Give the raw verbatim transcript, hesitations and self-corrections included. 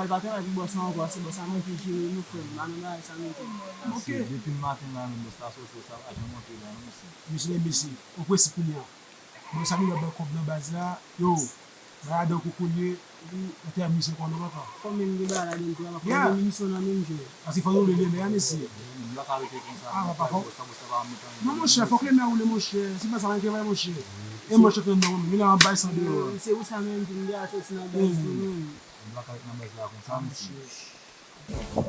pral pa travay pou bòs la ankò, se bòs la manke jere nou, frè m. Pa nan bagay sa nou fè. Ok. Depi maten la menm, bòs la soti, bòs la pa janm antre la, non, mesye. Mesye, mesye, ou presi kounye a. Bon, sa nou bay kòb nan baz la, yo, bay ladan koukoulye, li, li te abize kò nou, papa. Kòm menm gen bagay ladan tou, papa, fò nou misyon nan menm jan. Paske fò nou leve lè a, mesye. Moun la ka rete konsa. Ah, papa, fò. Bòs la, bòs la pa mete anyen. Non, monchè, fòk lè mè woule, monchè. Se pa sa, anyen ki fè, monchè. E monchè, tann nan, men la, an bay san deyò. Se pou sa menm, pou nou soti nan baz nou menm. Moun la ka rete nan baz la konsa, mesye.